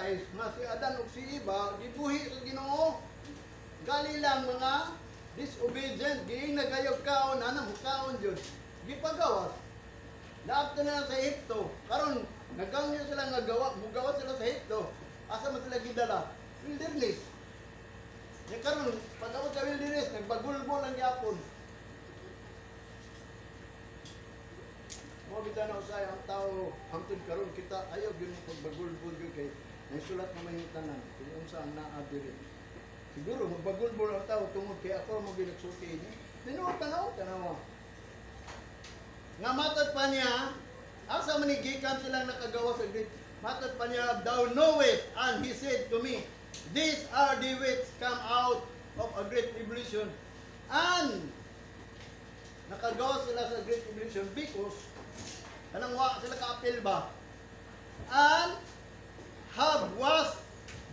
ma-realize nga si Adan ug si Eva gibuhi sa Ginoo. Gali lang mga disobedient, giing nagayog kaon, ana mukaon jud. Gipagawas. Naabto na lang sa Ehipto. Karon nagangyo sila nga gawa, mugawa sila sa Ehipto. Asa man sila gidala? Wilderness. Ya karon pag abot sa wilderness, nagbagulbol ang gyapon. Mo bitaw na usay ang tao hangtod karon kita ayaw gyud mo pagbagulbol gyud kay naisulat na may tanan kung unsa ang naa diri. Siguro magbagulbol ang tao tungod kay ako mo gyud nagsulti ini. Tinuod, tanaw, tanawa. Nga matod pa niya, asa man ni gikan silang nakagawa sa great. Matod pa niya, "Thou knowest," and he said to me, "These are the which come out of a great tribulation." And nakagawa sila sa great tribulation because kanang wa sila kaapil ba? And have washed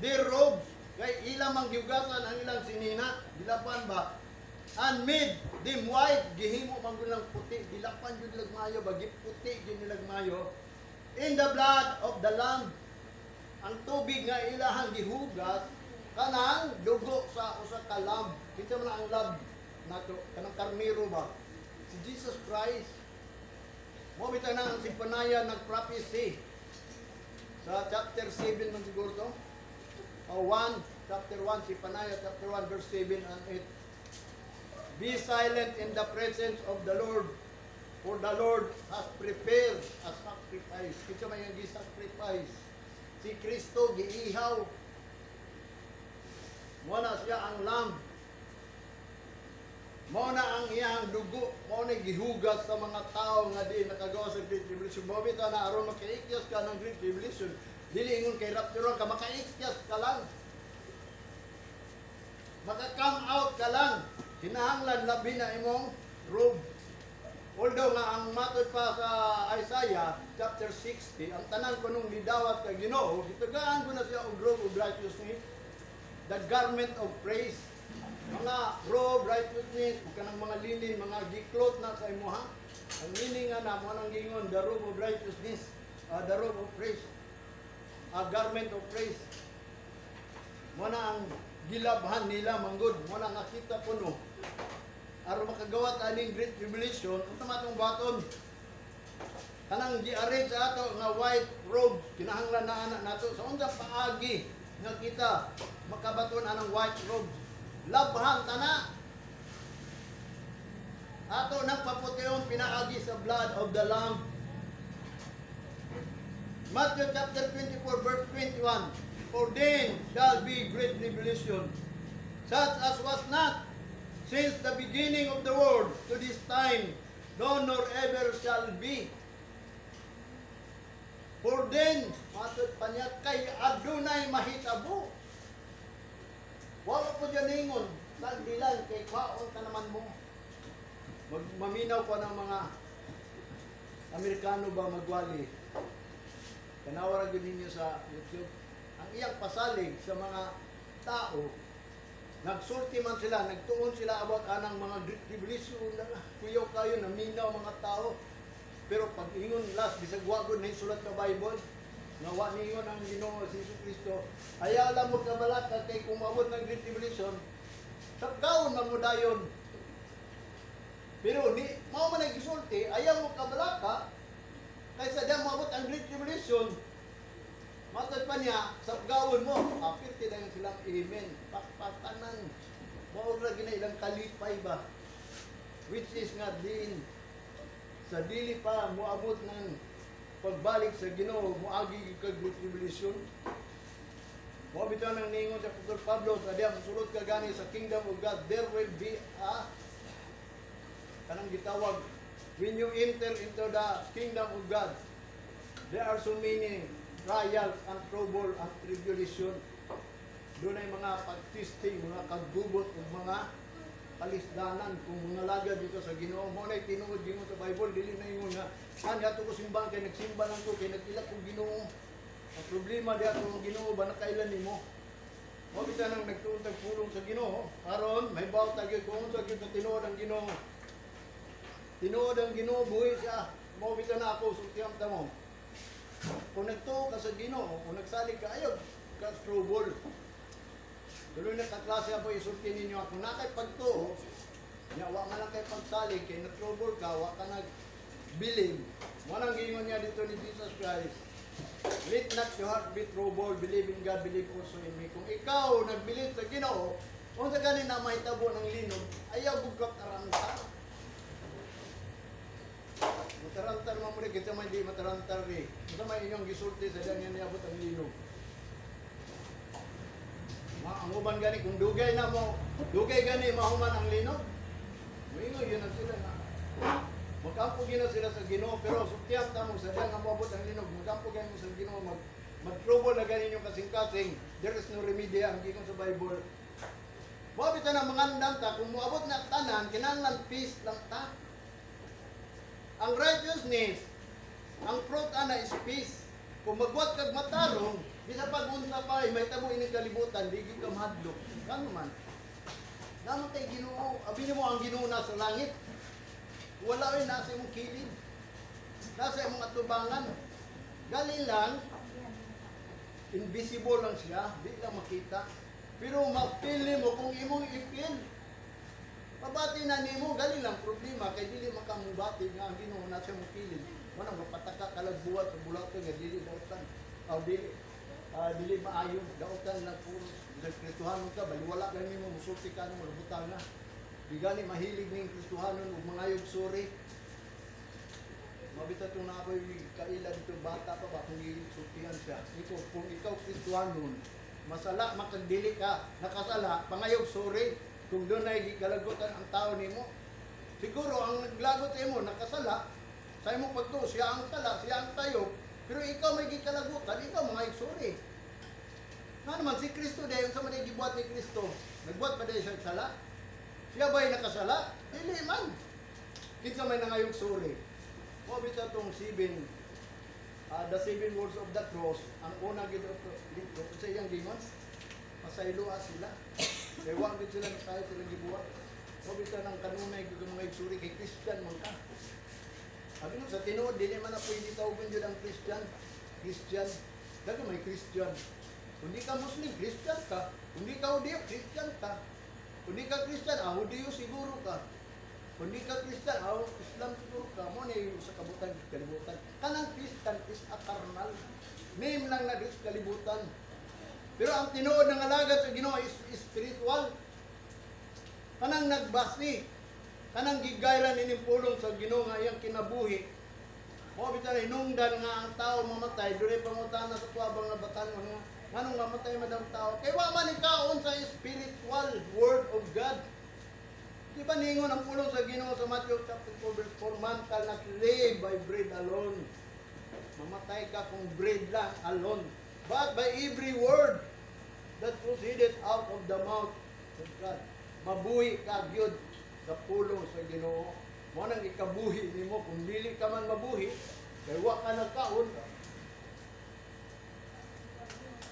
their robes, kay ilang mang gihugasan ang ilang sinina, gilapan ba? And made them white, gihimo man gud lang puti, gilapan jud lag maayo ba, giputi jud nilag maayo in the blood of the Lamb. Ang tubig nga ilahang gihugas kanang dugo sa usa ka lamb. Kinsa man ang lamb nato? Kanang karnero ba? Si Jesus Christ. Mo bitaw na ang Zephaniah nag-prophecy sa chapter 7 man siguro to. O 1, chapter 1, Zephaniah chapter 1 verse 7 and 8. "Be silent in the presence of the Lord, for the Lord has prepared a sacrifice." Kinsa may ang gi-sacrifice? Si Kristo giihaw. Mo na siya ang lamb. Mao na ang iyang dugo, mao na gihugas sa mga tao nga di nakagawa sa Great Tribulation. Mao bitaw na aron makaikyas ka ng Great Tribulation, dili ingon kay rapture ka, makaikyas ka lang. Maka-come out ka lang. Kinahanglan labi na imong robe. Although nga ang matod pa sa Isaiah chapter 60, ang tanan kunong nidawat kay Ginoo, gitagaan ko na siya og robe of righteousness, the garment of praise. Mga robe, righteousness, ug kanang mga linen, mga giklot na sa imuha. Ang meaning nga na mo nang gingon, the robe of righteousness, the robe of praise, a garment of praise. Mo na ang gilabhan nila manggod, mo na nga kita kuno. Aron makagawa aning Great Tribulation, unsa man atong baton? Kanang gi-arrange sa ato nga white robe, kinahanglan na ana nato sa unsa paagi nga kita makabaton anang white robe? Labhan tana. Ato nang papution pinaagi sa blood of the Lamb. Matthew chapter 24 verse 21. "For then shall be great tribulation, such as was not since the beginning of the world to this time, no nor ever shall be." For then, matod pa niya, kay adunay mahitabo. Wala po dyan ingon, tagdilan, kay kwaon ka naman mo. Maminaw pa ng mga Amerikano ba magwali. Tanawa ra gyud ninyo sa YouTube. Ang iyang pasalig sa mga tao, nagsulti man sila, nagtuon sila about anang mga great tribulation, na kuyaw kayo, naminaw mga tao. Pero pag ingon last, bisag wa gud na sulat sa Bible, nga wa ningon ang Ginoo si Jesus Kristo, ayaw lang mo kabalaka kay kung maabot ng Great Tribulation, sakgaon man mo dayon. Pero ni mao man ang gisulti, ayaw mo kabalaka kaysa di moabot ang Great Tribulation. Matod pa niya, sapgawon mo, apirti na silang amen. Pakpatanan. Mao ra gina ilang kalipay ba? Which is nga din sa dili pa moabot ng pagbalik sa Ginoo, moagi kag Great Tribulation. Mao bitaw nang niingon sa Apostol Pablo sa diya mosulod ka gani sa kingdom of God, there will be a kanang gitawag, when you enter into the kingdom of God, there are so many trials and trouble and tribulation. Doon ay mga pagtesting, mga kagubot ug mga kalisdanan kung mga lagad dito sa Ginoo. Mo na tinuod gingon sa Bible, dili na ingon nga ato ko simbahan kay nagsimba lang ko kay nag-ila ko Ginoo. Ang problema di ato ang Ginoo ba nakailan nimo? Mo bitaw nang nagtuon tag pulong sa Ginoo aron may bawat ta gyud kung unsa gyud ka tinuod ang Ginoo. Tinuod ang Ginoo, buhi siya. Mo bitaw na ako sultihan ta mo. Kung nagtuo ka sa Ginoo, kung nagsalig ka, ayaw. ka trouble. Tuloy na kaklase ako, isulti ninyo ako. Na kay pagtuo, nya wa man lang kay pagsalig, kay na-trouble ka, wa ka nag-believe. Mo nang giingon niya dito ni Jesus Christ, "Let not your heart be troubled, believe in God, believe also in me." Kung ikaw nag-believe sa Ginoo, unsa gani na mahitabo ng linog, ayaw gud ka taranta. Matarantar man mo rin, kita man di matarantar rin. Unsa may inyong gisulti sa diyan niabot ang linog? Ma, ang uban gani kung dugay na mo, dugay gani mahuman ang linog. Moingon yun na sila na. Magkampo gina sila sa Ginoo, pero sultihan ta mo sa diyan nga moabot ang linog, magampo gani mo sa Ginoo, mag trouble na gani inyong kasing-kasing. There is no remedy ang giingon sa Bible. Mao bitaw na mangandam ta kung moabot na tanan, kinahanglan peace lang ta. Ang righteousness, ang fruit ana is peace. Kung magbuhat kag matarong, bisa pag unsa pa ay may tabo ining kalibutan, di gyud ka mahadlok. Ngano man? Naman kay Ginoo, abi nimo ang Ginoo nasa langit. Wala oy, nasa imong kilid. Nasa imong atubangan. Gali lang invisible lang siya, di lang makita. Pero ma-feel nimo kung imong i-feel. Mabati na nimo, gali lang problema kay dili makamubati nga ang Ginoo nasa imong kilid. Manang mapataka kalag buhat sa bulaton nga dili dautan. Aw dili maayo, dautan lang puro. Bisag Kristohanon ka, baliwala lang nimo, musulti ka nimo lubutan na. Di gani mahilig ning Kristohanon ug mangayog sorry. Mabita itong na ako'y kaila dito, bata pa ba, kung gisultihan siya. Ikaw, kung ikaw Kristohanon, masala makagdili ka, nakasala, pangayog sorry. Kung doon ay gikalagutan ang tao nimo. Siguro ang naglagot sa imo nakasala, sa imong pagtuo, siya ang sala, siya ang tayo, pero ikaw may gikalagutan, ikaw mga sorry. Nga naman, si Kristo dahil sa man gibuhat ni Kristo, nagbuhat pa dahil siya sala? Siya ba'y nakasala? Dili man. Kinsa may nangayong sorry? Mo bitaw tong seven, the seven words of the cross, ang una gid dito sa iyang gingon, pasayloa sila. Kay wa gid sila nakayo sila gibuhat. Mo bitaw nang kanunay gid mga igsuri kay Christian man ka. Sabi nung sa tinuod, dili man na pwede tawgon jud ang Christian. Christian. Daga may Christian. Kung di ka Muslim, Christian ka. Kung di ka Hudiyo, Christian ka. Kung di ka Christian, Hudiyo siguro ka. Kung di ka Christian, Islam siguro ka. Mo ni sa kabutan, kalibutan. Kanang Christian is a carnal. Name lang na sa kalibutan. Pero ang tinuod ng alagad sa Ginoo is spiritual. Kanang nagbasi, kanang gigayran ining pulong sa Ginoo nga iyang kinabuhi. Mo bitaw na hinungdan nga ang tao mamatay, dunay pangutana sa tuwabang nga batanon nga nganong mamatay man ang tao? Kay wa man ikaon sa spiritual word of God. Di ba ningon ang pulong sa Ginoo sa Matthew chapter 4 verse 4, "Man shall not live by bread alone." Mamatay ka kung bread lang alone. "But by every word that proceeded out of the mouth of God." Mabuhi ka gyud sa pulong sa Ginoo. Mo nang ikabuhi nimo kung dili ka man mabuhi kay wa ka nagkaon.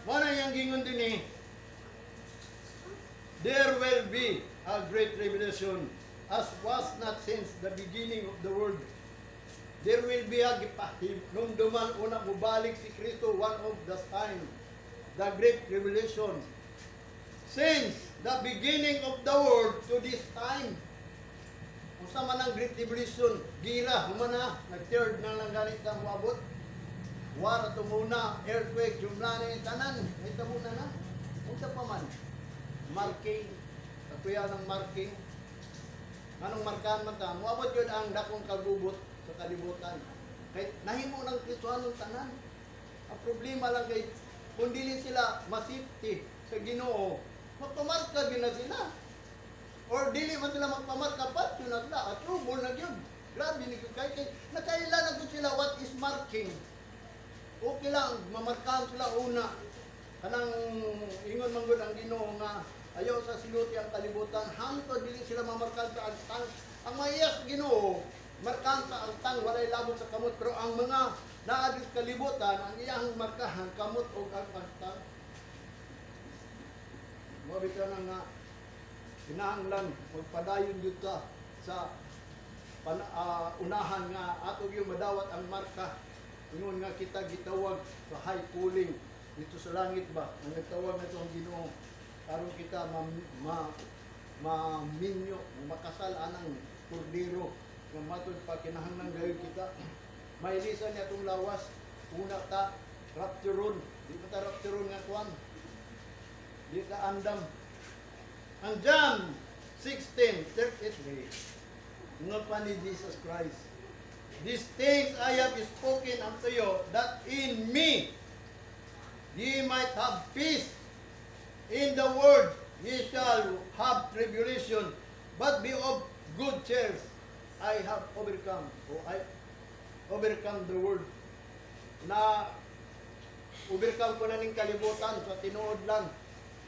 Mo na yang gingon din eh. There will be a great tribulation as was not since the beginning of the world. There will be a gipahinumduman una mubalik si Kristo, one of the sign, the great tribulation. Since the beginning of the world to this time. Unsa man ang great tribulation, gira, humana, nag-third na lang ganit ka moabot. War ato muna, earthquake, jumlane, tanan, may tabo na na. Unsa pa man? Marking, katuya ng marking. Anong markahan man ta? Moabot yun ang dakong kagubot sa kalibutan. Kay nahimo ng Kristohanong tanan. Ang problema lang kay kung dili sila masifty sa Ginoo, magpamarka gyud na sila. Or dili man sila magpamarka, pat yun na sila. At trouble na gyud. Grabe ni kay nakaila na gyud sila what is marking. Okay lang, mamarkahan sila una. Kanang ingon man gud ang Ginoo nga ayaw sa siluti ang kalibutan hangtod dili sila mamarkahan sa agtang. Ang mayas Ginoo, markahan sa agtang, walay labot sa kamot, pero ang mga naa sa kalibutan, ang iyang markahan kamot og ang agtang. Mo bitaw na nga kinahanglan magpadayon gyud ta sa unahan nga ato gyud madawat ang marka, ingon nga kita gitawag sa high calling. Dito sa langit ba, ang nagtawag na ito ang Ginoo aron kita ma, ma maminyo, makasal anang kordero nga matud pa kinahanglan gayon kita. Mailisan niya itong lawas, una ta rapturon, di pa ta rapturon nga kuan. Di ta andam. Ang John 16:33 nga pa ni Jesus Christ, "These things I have spoken unto you, that in me ye might have peace. In the world ye shall have tribulation, but be of good cheer. I have overcome," o "I overcome the world." Na overcome ko na ning kalibutan sa tinuod lang.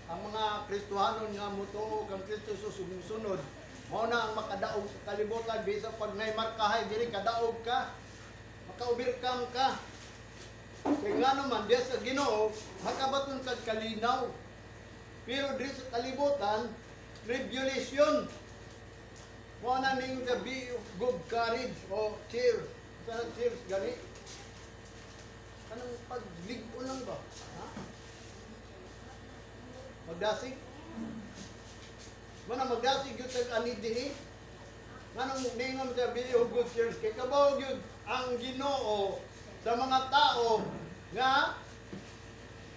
Ang mga Kristohanon nga mutuo kang Kristo Jesus ug musunod, mao na ang makadaog sa kalibutan. Bisan pag nay markahay diri, kadaog ka. Maka-overcome ka. Kay nga naman, diya sa Ginoo, makabaton kag kalinaw. Pero diri sa kalibutan, tribulation. Mao na ning the be of good courage o cheer. Sa cheers gani. Kanang paglig-o lang ba? Ha? Magdasig? Mana magdasig gyud tag ani dinhi. Nganong ningon sa be of good cheer kay kabaw gyud ang Ginoo sa mga tao nga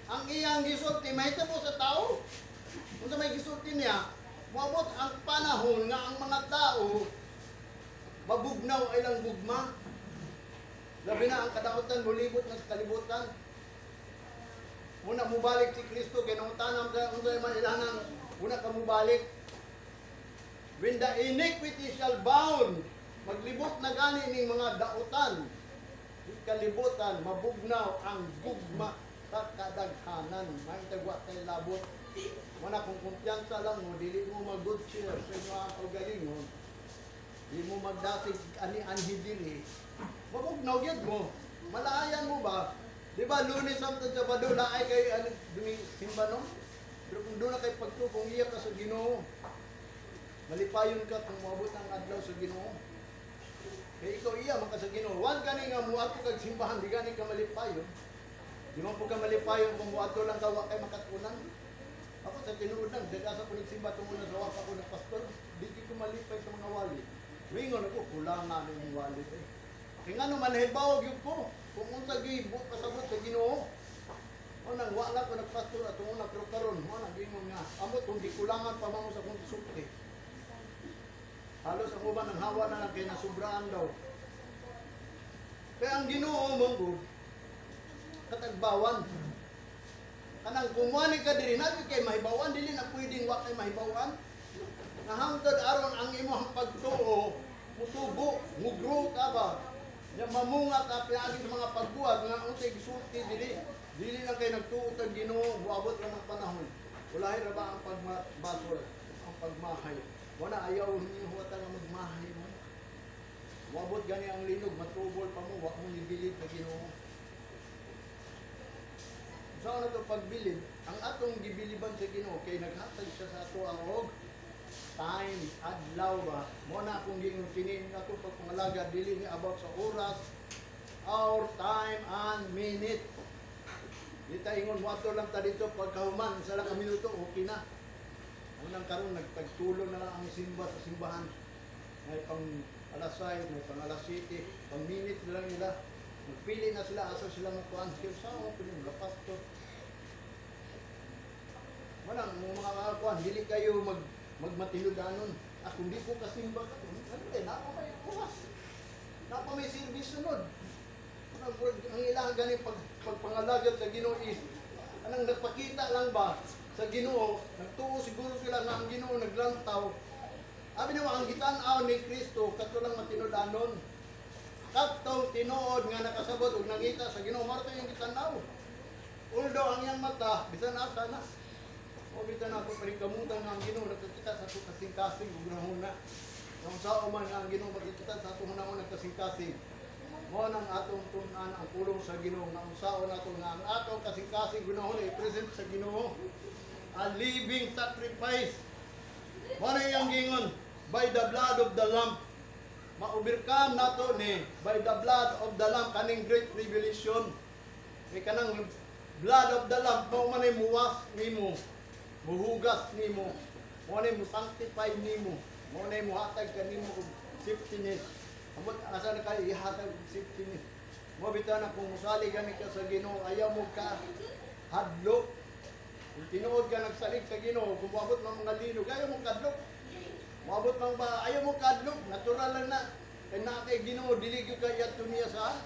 ang iyang gisulti mahitabo sa tao. Unsa may gisulti niya, moabot ang panahon nga ang mga tao mabugnaw ay lang gugma. Labi na ang kadautan molibot na sa kalibutan. Una mubalik si Kristo kay nangutana sa unsa man ilanang una ka mubalik. When the iniquity shall bound, maglibot na gani ning mga dautan. Kalibutan, mabugnaw ang gugma sa kadaghanan. May tagwa tay labot. Wala kung kumpiyansa lang mo, dili mo mag good cheer sa inyong kaugalingon. Di mo magdasig ani anhi dili. Mabugnaw gyud mo. Malaayan mo ba? Di ba Lunes samtang Sabado laay kay ano dumi simba, no? Pero kung doon na kay pagtuo, kung iya ka sa Ginoo, malipayon ka kung moabot ang adlaw sa Ginoo. Kay ikaw iya man ka sa Ginoo. Wan gani nga muadto kag simbahan, di gani ka malipayon. Di man po ka malipayon kung muadto lang ka, wa kay makatunan. Ako sa tinuod lang, dagasa ko nagsimba tungod na sa wa pa ko ng pastor, di ko malipay sa mga wali. Wingon ako, kulang nga ning wali eh. Kay ngano man nahibaw gyud ko kung unsa gyud buot pasabot sa Ginoo. O nang wa lang ko nagpastor atong una, pero karon mo na gingon nga amot kung gikulangan pa man ko sa akong sulti. Halos ang uban ang hawa na lang kay nasubraan daw. Kaya ang Ginoo mo gud katagbawan. Kanang kumuani ka diri na kay mahibawan, dili na pwedeng wa kay mahibawan. Nga hangtod aron ang imong pagtuo mutubo, mugrow ka ba? Nya mamunga ka pinaagi sa mga pagbuhat nga unsay gisulti dili. Dili lang kay nagtuo tag Ginoo, moabot ra ng panahon. Ulahi ra ba ang pagbasol, ang pagmahay. Wala, ayaw ninyo huwata nga magmahay mo. Moabot gani ang linog, matubol pa mo, wa mo nibilib na Ginoo. Sa ano to pagbilib, ang atong gibiliban sa Ginoo kay naghatag siya sa ato ang og time, adlaw ba. Mo na akong giingon kini nga atong pagpangalaga dili ni about sa oras, hour, time and minute. Di ta ingon mo ato lang ta dito, pagkahuman sa lang ka minuto okay na. Unang karon nagtagtulo na lang ang simba sa simbahan. May pang alas 6, may pang alas 7, pang minute na lang nila. Magpili na sila asa sila magkuan. Kaya sa ako pinong pastor. Walang mga kuan, dili kayo magmatinudanon. Ah, kung di ko kasimba ka, ano eh, napa may oras. Napa may service sunod. Ang ilang gani pagpangalagad sa Ginoo is anang nagpakita lang ba sa Ginoo, nagtuo siguro sila nga ang Ginoo naglantaw. Abi naman ang gitan-aw ni Kristo kato lang matinudanon. Katong tinuod nga nakasabot ug nangita sa Ginoo, mao to yung gitan-aw. Although ang iyang mata bisan asa na. O bitan ako paningkamutan nga ang Ginoo nagkakita sa atong kasing-kasing ug hunahuna. Kung sao man nga ang Ginoo magkakita sa atong hunahuna kasing-kasing. Mao nang atong tun-an ang pulong sa Ginoo nga unsaon nato nga ang atong kasing-kasing hunahuna i-present sa Ginoo. A living sacrifice. Mao na iyang gingon, by the blood of the Lamb. Ma-overcome nato ni by the blood of the Lamb kaning great tribulation. Kay kanang Blood of the Lamb, mao man ay muwas nimo, muhugas nimo, mao nay musanctify nimo, mao nay muhatag kanimo og safetyness. Amot asa na kayo ihatag og safetyness? Mao bitaw na kung musali gani ka sa Ginoo, ayaw mo ka hadlok. Kung tinuod ka nagsalig sa Ginoo, kung moabot man mga linog, ayaw mo kadlok. Moabot man ba, ayaw mo kadlok, natural lang na. Kay naa kay Ginoo, dili gyud ka iadto niya sa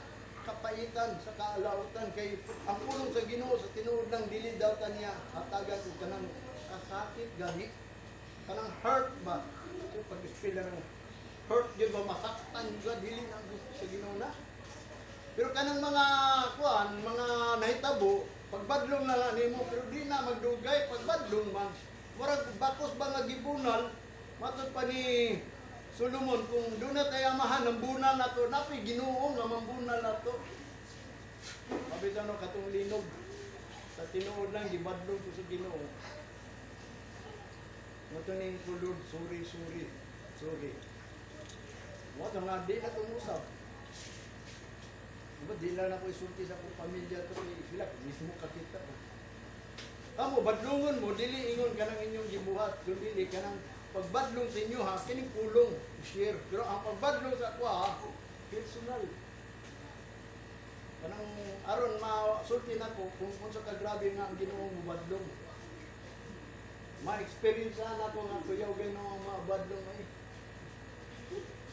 kapaitan, sa kaalautan. Kay ang pulong sa Ginoo sa tinuod lang, dili daw ta niya hatagan og kanang kasakit gani. Kanang hurt ba? So pag-spell ng hurt gyud ba, masaktan gyud, dili na gusto sa Ginoo na. Pero kanang mga kuan, mga nahitabo, pagbadlong na lang nimo, pero di na magdugay, pagbadlong man. Murag bakos ba nga gibunal, matod pa ni Solomon, kung doon na tayo amahan ng bunal na to, napi Ginoo nga mambunal na to. Mabita no katong linog. Sa tinuod lang, gibadlong ko sa Ginoo. Mato ning ko, "Lord, sorry, sorry, sorry." Mo nga di na tungusap. Diba, di lang ako isulti sa akong pamilya to kay sila mismo kakita ko. Kamo badlungon mo, dili ingon kanang inyong gibuhat, kun dili kanang pagbadlong sa inyo ha, kining pulong share. Pero ang pagbadlong sa ako ha, personal. Kanang aron masulti nako kung unsa ka grabe nga ang Ginoo mobadlong. Ma-experience na ako nga kuyaw Ginoo ang mabadlong ay.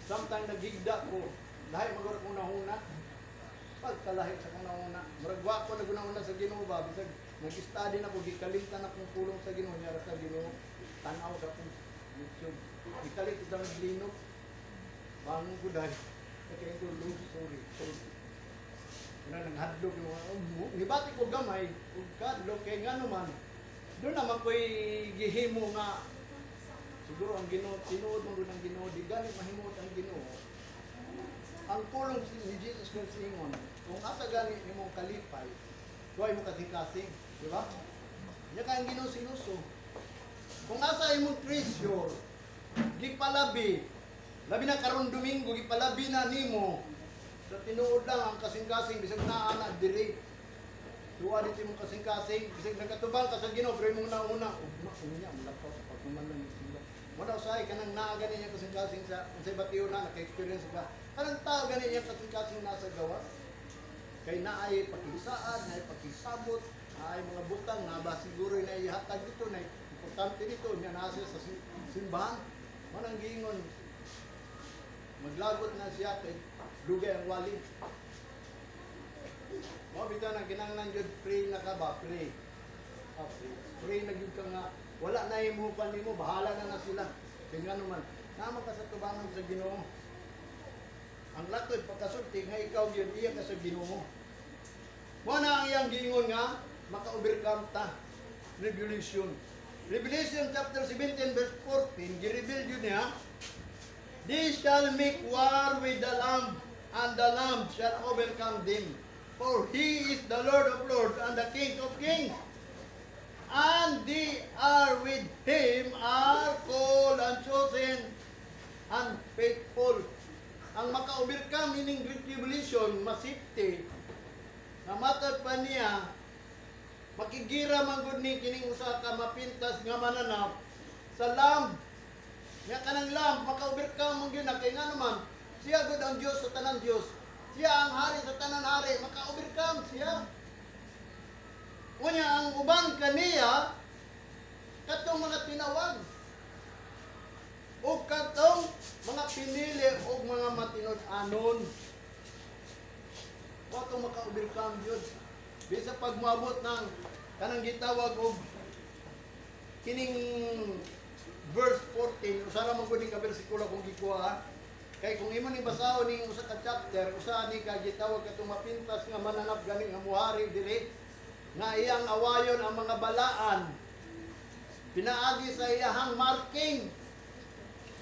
Samtang nagigda ko, lahi maguro kong nahuna. Pagkalahi sa kong nahuna. Murag wa ko nagunahuna sa Ginoo ba, bisag nag-study na ko, gikalimtan akong pulong sa Ginoo, nya ra sa Ginoo tan-aw sa akong YouTube. Gikalit ito naglinog. Bangon ko dahil. Kaya ko, "Lord, sorry, sorry." Una nanghadlok yung mga, oh, nibati ko gamay, ug kadlok, kay nga naman, doon naman ko'y gihimo nga, siguro ang Ginoo, tinuod mo doon ang Ginoo, di gani mahimuot ang Ginoo. Ang pulong ni Jesus Christ ingon, kung asa gani nimong kalipay, duay mo kasing-kasing, di ba? Nya ka ang Ginoo sinuso. Kung asa imong treasure, gipalabi, labi na karon Domingo, gipalabi na nimo, sa tinuod lang ang kasing-kasing, bisag naa na diri. Duwa dito imong kasing-kasing, bisag nagkatubang ka sa Ginoo, pero imong nauna, ugma, unya, mulakaw sa pagkuman lang sila. Wala usahay kanang naa gani niya kasing-kasing sa unsay batiyo na naka-experience ba. Kanang tao gani niya kasing-kasing nasa gawas. Kay naay pakisaad, naay pakisabot, naay mga butang na ba siguro na ihatag dito, na importante dito, niya nasa sa simbahan. Manang giingon, maglagot na siya kay dugay ang wali. Mao bitaw na kinahanglan jud free na ka ba, free. Ah, free. Free na gyud ka nga wala na imo pa nimo, bahala na na sila. Kay ngano man, naa ka sa tubangan sa Ginoo. Ang latod pagkasulti nga ikaw gyud iya ka sa Ginoo. Mo na ang iyang giingon nga maka-overcome ta tribulation. Revelation chapter 17 verse 14, gi-reveal yun niya, "They shall make war with the Lamb, and the Lamb shall overcome them. For he is the Lord of lords and the King of kings. And they are with him are called and chosen and faithful." Ang maka-overcome ining great tribulation, masipte, na matod pa niya, makigira man gud ni kining usa ka mapintas nga mananap sa Lamb. Nya kanang Lamb maka-overcome man gyud na kay nga naman siya gud ang Dios sa tanan Dios. Siya ang hari sa tanan hari, maka-overcome siya. Unya ang uban kaniya katong mga tinawag o katong mga pinili og mga matinud-anon. Wa tong maka-overcome yun. Bisa pag moabot ng kanang gitawag og kining verse 14, usa ra man gud ni ka bersikulo kung gikuha. Kay kung imo ni basahon ning usa ka chapter, usa ni ka gitawag katong mapintas nga mananap gani nga muhari diri nga iyang awayon ang mga balaan pinaagi sa iyahang marking.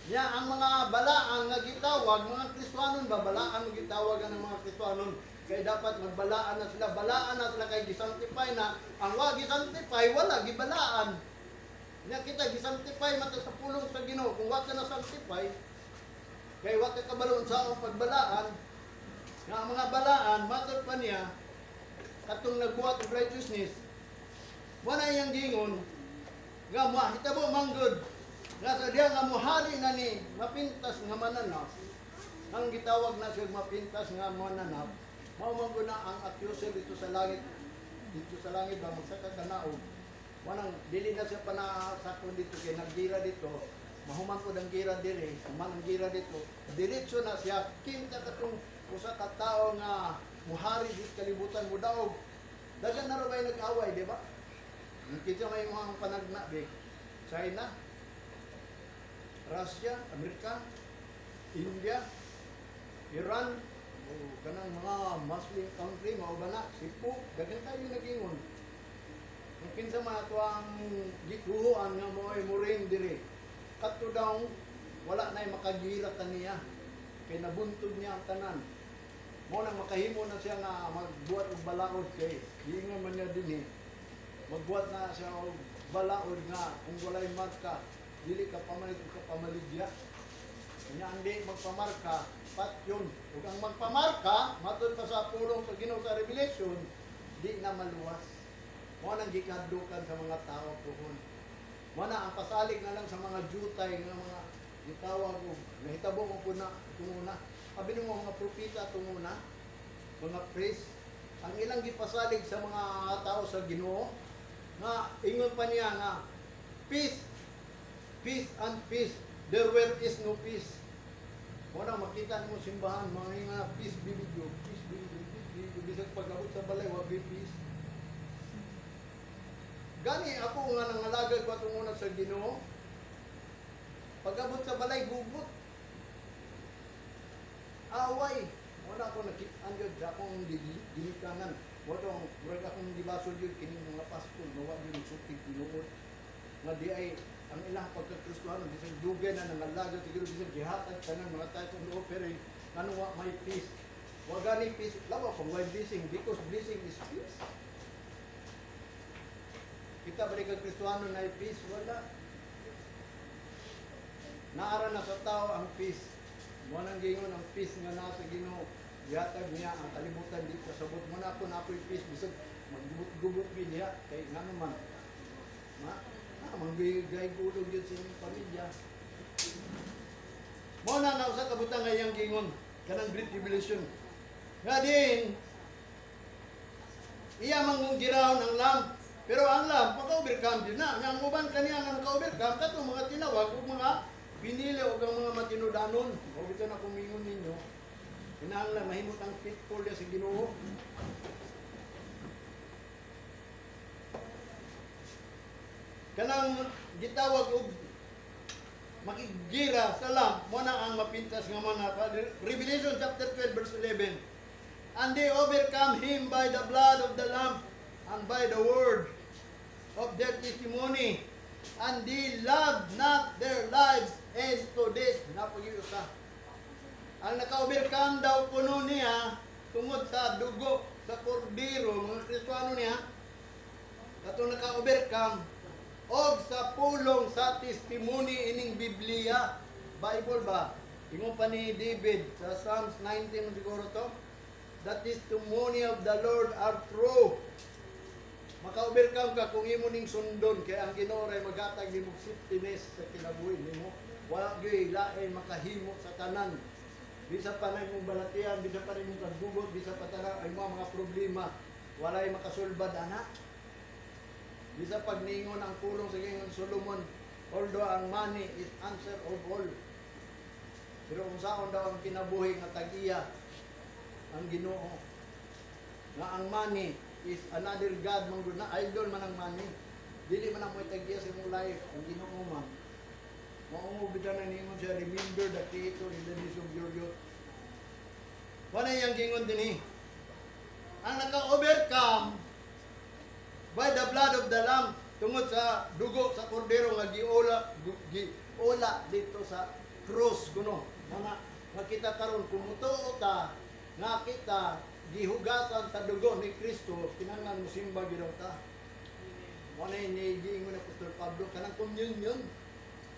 Ya ang mga balaan nga gitawag mga Kristohanon ba, balaan nga gitawag ang mga Kristohanon kay dapat magbalaan na sila, balaan na sila kay gisanctify na. Ang wa gisanctify, wala gibalaan. Nya kita gisanctify man ta sa pulong sa Ginoo. Kung wa ka na sanctify kay wa ka kabalo sa ang pagbalaan nga ang mga balaan, matod pa niya. Katong nagbuhat og righteousness. Wala iyang gingon nga mahitabo manggod nga sa diha nga muhari na ni mapintas nga mananap, ang gitawag na siya mapintas nga mananap, mao man gud na ang accuser dito sa langit. Dito sa langit ba, magsaka kanaog, wanang dili na siya panasakon dito kay naggira dito, mahuman ko ang gira diri, human ang gira dito, diretso na siya. Kinsa katong usa ka tawo nga muhari di kalibutan, mudaog? Daghan na ra bay nag-away, di ba? Kinsa may mga panagna be? China, Russia, Amerika, India, Iran, o kanang mga Muslim country, mao ba na, Cebu, daghan tayo nag-ingon. Ang kinsa man ato ang gikuhoan nga mo'y muring diri. Kadto daw wala na'y makagira kaniya. Kay nabuntog niya ang tanan. Mo nang makahimo na siya nga magbuhat og balaod kay giingon man niya dinhi. Magbuhat na siya og balaod nga kung walay marka, dili ka pamalit o ka pamaligya. Kanya ang di magpamarka, patyon. Ug ang magpamarka, matod pa sa pulong sa Ginoo sa Revelation, di na maluwas. Mo nang gikadlukan sa mga tao puhon. Mo na ang pasalig na lang sa mga jutay nga mga gitawag og nahitabo mo po na tunguna. Abi nimo mga propeta tunguna, mga priest, ang ilang gipasalig sa mga tao sa Ginoo nga ingon pa niya nga peace, peace and peace, there where is no peace. Mo na makita nimo simbahan mga nga peace be with you, peace be with you, peace be with you, bisag pag-abot sa balay wa be peace. Gani ako nga nangalagad ko atong una sa Ginoo, pag-abot sa balay, gugot, away. Wala ko nakit-an yun sa akong ginikanan. Wala akong murag akong gibasol yun kining mga Pasko, nawa yun sulti tinuod nga di ay ang ilang pagkakristohano, bisag dugay na nangalagad sa Ginoo, bisag gihatag tanan mga tithes and offering, ngano wa may peace? Wa gani peace. Lawa kung way blessing, because blessing is peace. Kita ba kag Kristohano na peace? Wala. Naara na sa tao ang peace. Mo nang gingon ang peace nga nasa Ginoo, gihatag niya ang kalibutan di kasabot. Mo na ako na ako'y peace bisag maggubot-gubot gyud diha kay ngano man ma manggigay gulog yun sa inyong pamilya. Mo na na usa ka butang nga iyang gingon kanang Great Tribulation nga din iya mangong girahon ang lamb, pero ang lamb maka-overcome din na. Nga ang uban kaniya nga naka-overcome, katong mga tinawag ug mga pinili og ang mga matinudanon. O bitaw na kumingon ninyo, kinahanglan mahimot ang faithful niya sa Ginoo. Kanang gitawag og makigira sa lamb, mo na ang mapintas nga mana. Revelation chapter 12 verse 11. And they overcome him by the blood of the lamb and by the word of their testimony, and they loved not their lives unto death. Napag-iusa. Ang naka-overcome daw kuno niya tungod sa dugo sa kordero, mga Kristiyano niya, katong naka-overcome og sa pulong sa testimony ining Biblia, Bible ba? Ingon pa ni David sa Psalms 19 siguro to, "The testimony of the Lord are true." Maka-overcome ka kung imo ning sundon kay ang Ginoo ray maghatag nimo safetyness sa kinabuhi nimo. Wala gyud lain makahimo sa tanan. Bisa pa na imong balatian, bisa pa na imong kagbugot, bisa pa tanan ay mga problema, walay makasulbad ana. Bisa pag ningon ang pulong sa Gingon Solomon, although ang money is answer of all. Pero kung saon daw ang kinabuhi nga tag-iya ang Ginoo. Nga ang money is another god man gud na, idol man ang money. Dili man ang mo'y tag-iya sa imong life, ang Ginoo man. Mao bitaw na ningon siya, "Remember the Creator in the days of your youth." Wala yang gingon dinhi. Ang naka-overcome by the blood of the lamb, tungod sa dugo sa kordero nga giola dito sa cross kuno. Mga makita karon kung mutuo ta nga kita gihugasan sa dugo ni Kristo, kinahanglan mosimba gyud ta. Mo na ni giingon ni Apostol Pablo kanang communion.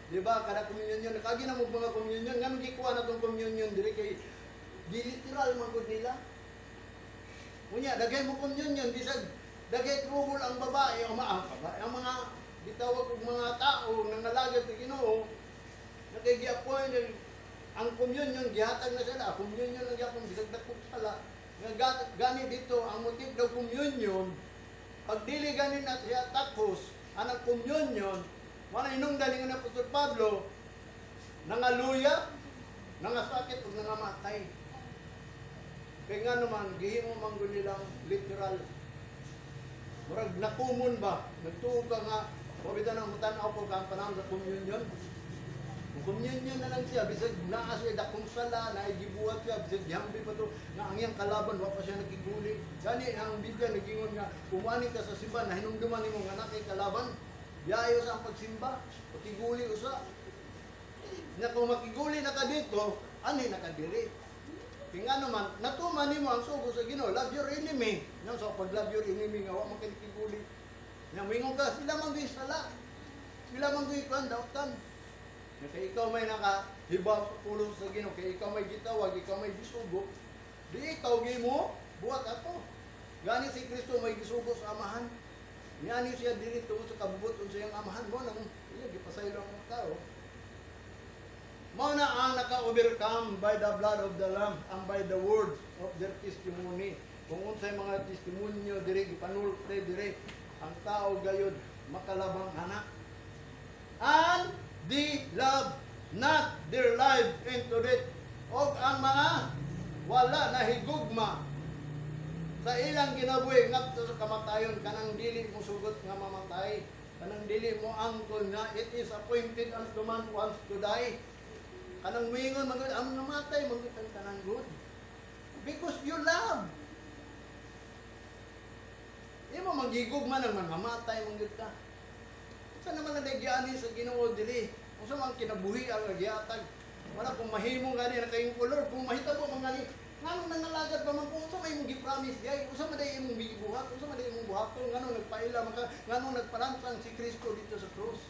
Di ba? Kada communion, kagi na mo mga communion, ngano gikuha na tong communion diri kay giliteral man gud nila. Unya, daghay mo communion, bisag daghay trouble ang babae o maang babae, ang mga gitawag og mga tao nangalagad sa Ginoo, nakigi-appoint ang communion, gihatag na sila, communion lang gyapon bisag dakong sala. Nga gani dito ang motive daw communion, pag dili gani na siya takos anang communion, wala hinungdan ni Apostol Pablo, nangaluya, nangasakit ug nangamatay. Kaya nga naman, gihimo man gud nilang literal. Murag nakumon ba? Nagtuo ka nga, wa bitaw nang mutan-aw ko ka ang panahon sa communion. Kung communion na lang siya, bisag naa siya dakong sala, naay gibuhat siya, bisag gihambi pa to, nga ang iyang kalaban, wa pa siya nakiguli. Gani ang Biblia nagingon nga, kumani ka sa simba, nahinumduman nimo nga naa kay kalaban, biyayo sa ang pagsimba, pakiguli usa. Nga kung makiguli na ka dito, ani na ka diri. Kaya nga naman, natuman nimo ang sugo sa Ginoo, love your enemy. Nga sa pag love your enemy nga wa man kay nakiguli. Nga moingon ka, sila man gyud sala. Sila man gyud kuan dautan. Nga kay ikaw may nakahibaw sa pulong sa Ginoo, kay ikaw may gitawag, ikaw may gisugo, di ikaw gimo buhat ato. Gani si Kristo may gisugo sa amahan. Niani siya diri tungod sa kabubut sa iyang amahan mo nang iya gipasaylo ang mga tao. Mao na ang naka-overcome by the blood of the Lamb and by the words of their testimony. Kung unsay mga testimonyo diri gipanulte diri, ang tao gayod makalabang anak. And they love not their life unto death. Og ang mga wala na higugma sa ilang kinabuhi ngadto sa kamatayon, kanang dili mo sugot nga mamatay, kanang dili mo angkon nga it is appointed unto man once to die, kanang moingon man gud ang namatay man gud ang kanang good because you love imo magigugma nang mamatay man gud ka. Unsa naman ang giani sa Ginoo diri? Unsa man kinabuhi ang gihatag? Wala kung mahimo gani na kayong color, kung mahitabo man gani, nganong nangalagad pa man ko? Unsa may imong gi-promise diay? Unsa man day imong gibuhat? Unsa man day imong buhaton? Nganong nagpaila man ka? Nganong nagpalansang si Kristo dito sa krus?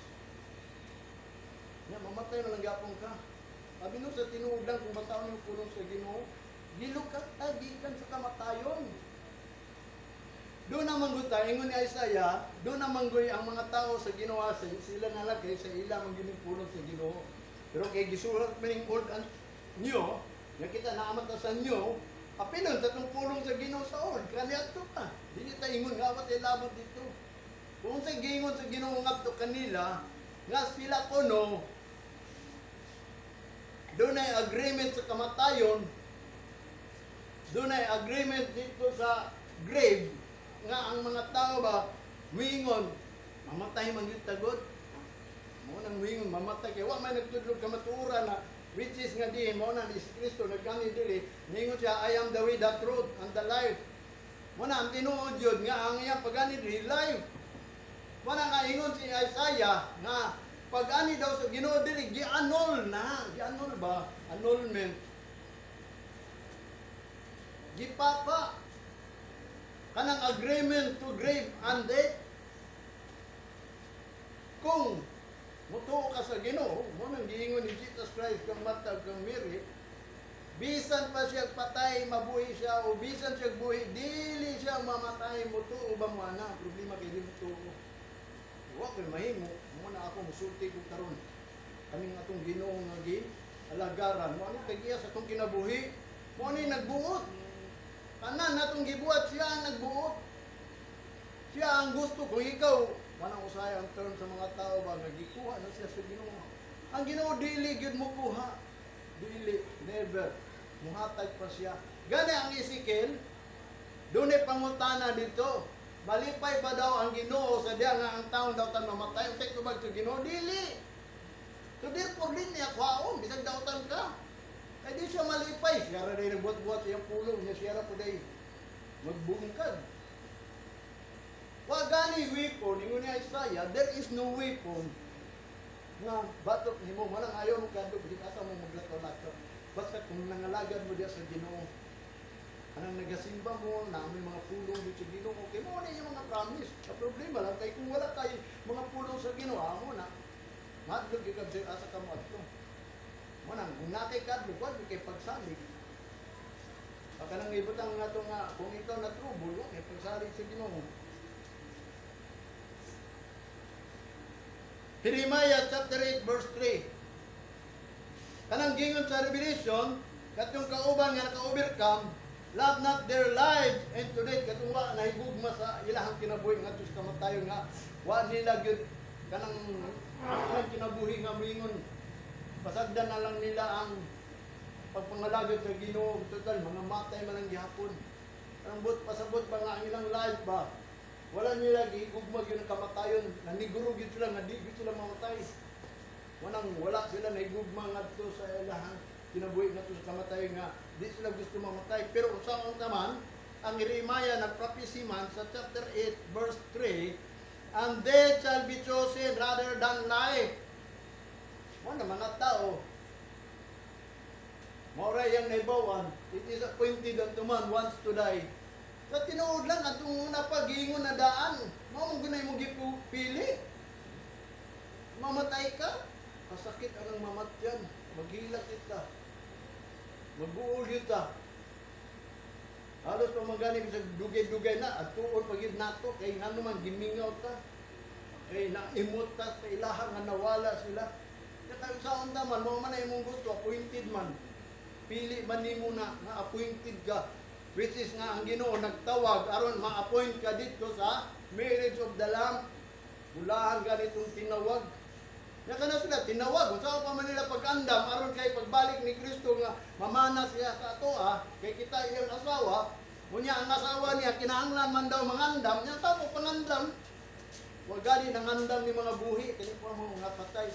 Nya mamatay na lang gyapon ka. Sabi no sa tinuod lang kung bataon yung pulong sa Ginoo, gilukat ta gikan sa kamatayon. Doon naman gud ta, ingon ni Isaiah, doon naman gud ang mga tao sa Ginoo sa sila na lang kay sa ila man gyud pulong sa Ginoo. Pero kay gisulat man ning Old and New, nga kita naamat na sa New, apilon sa itong pulong sa Ginoo sa Old, kaniadto pa. Dili ta ingon nga wa tay labot dito. Kung sa giingon sa Ginoo ngadto kanila, nga sila kuno doon ay agreement sa kamatayon, doon ay agreement dito sa grave, nga ang mga tao ba, muingon, mamatay man yung tagod. Mao nang muingon, mamatay. Kaya wa may nagtudlog kamatuoran na, which is nga diin, mao na ni si Kristo, nagkani dili, niingon siya, "I am the way, the truth, and the life." Mao na ang tinuod yun, nga ang iyang pagani dili, life. Mao na nga ingon si Isaiah, nga pag-ani daw sa Ginoo dili, gi-annul na. Gi-annul ba? Annulment. Gipapa. Kanang agreement to grave and death. Kung mutuo ka sa Ginoo, mo nang giingon ni Jesus Christ kang Martha ug kang Mary, bisan pa siya patay, mabuhi siya, o bisan siya buhi, dili siya mamatay, mutuo ba mo ana? Problema kay di mutuo. Wa ko'y mahimo, mo na ako musulti ko karon. Kaming atong Ginoo nga gi alagaran, mo ani tagiya sa atong kinabuhi, mo ani nagbuot. Tanan natong gibuhat, siya ang nagbuot. Siya ang gusto kung ikaw, manang usahay ang term sa mga tao ba nga gikuha na siya sa Ginoo. Ang Ginoo dili gyud mo kuha. Dili, never. Muhatag pa siya. Gani ang Ezekiel, dunay pangutana dito. Malipay ba daw ang Ginoo sa diya nga ang taon daw tan mamatay? Unsay tubag sa Ginoo? Dili. So therefore, din niya kuhaon, bisag dautan ka. Kay di siya malipay. Siya ra day nagbuhat-buhat sa iyang pulong niya, siya ra po day magbungkag. Wa gani weapon, ingon ni Isaiah, there is no weapon nga batok nimo manang ayaw mo kadto bisag asa mo maglakaw-lakaw. Basta kung nangalagad mo diya sa Ginoo, anang nagasimba mo, na may mga pulong dito sa Ginoo, okay mo na yung mga promise. Ang problema lang kay kung wala kay mga pulong sa Ginoo, amo na mahadlok gyud ka asa ka mo adto. Mo nang kung naa kay kadlok, wa kay pagsalig. Baka nang ibutang nga to nga kung ikaw na trouble, wa kay pagsalig sa Ginoo. Jeremiah chapter 8 verse 3. Kanang gingon sa Revelation, katong kauban nga naka-overcome, love not their lives and to death, katong wa nahigugma sa ilahang kinabuhi ngadto sa kamatayon, nga wa nila gyud kanang ilang kinabuhi nga moingon pasagdan na lang nila ang pagpangalagad sa Ginoo, total mga matay man ang gihapon. Ang but pasabot ba nga ang ilang life ba, wala nila gihigugma gyud ang kamatayon, naniguro gyud sila nga di gyud sila mamatay. Wanang wala sila nahigugma ngadto sa ilahang kinabuhi ngadto sa kamatayon, nga di sila gusto mamatay. Pero unsaon taman ang Jeremiah nagprophecy man sa chapter 8 verse 3, "And death shall be chosen rather than life." Mo na mga tao, mao ra iyang nahibaw-an, it is appointed unto man once to die. Sa tinuod lang, atong una pa, giingon na daan. Mao man gunay mo gipili. Mamatay ka, kasakit ang mamatyan. Maghilak kita. Magbuol kita. Halos pa man gani sa dugay-dugay na, at tuon pag yun nato, kay ngano man gimingaw ta. Kay naimot ta sa ilaha nga nawala sila. Kaya sa unta man, mao man na imong gusto, appointed man. Pili man nimo na nga appointed ka. Which is nga ang Ginoo nagtawag aron ma-appoint ka dito sa marriage of the Lamb. Bulahan ganitong tinawag. Ya kana sila tinawag, unsa pa man nila pag-andam aron kay pagbalik ni Kristo nga mamana siya sa atoa, kay kita iyang asawa, unya ang asawa niya kinahanglan man daw mangandam, nya sa mo pangandam. Wa gani nangandam ni mga buhi kini pa mo nga patay.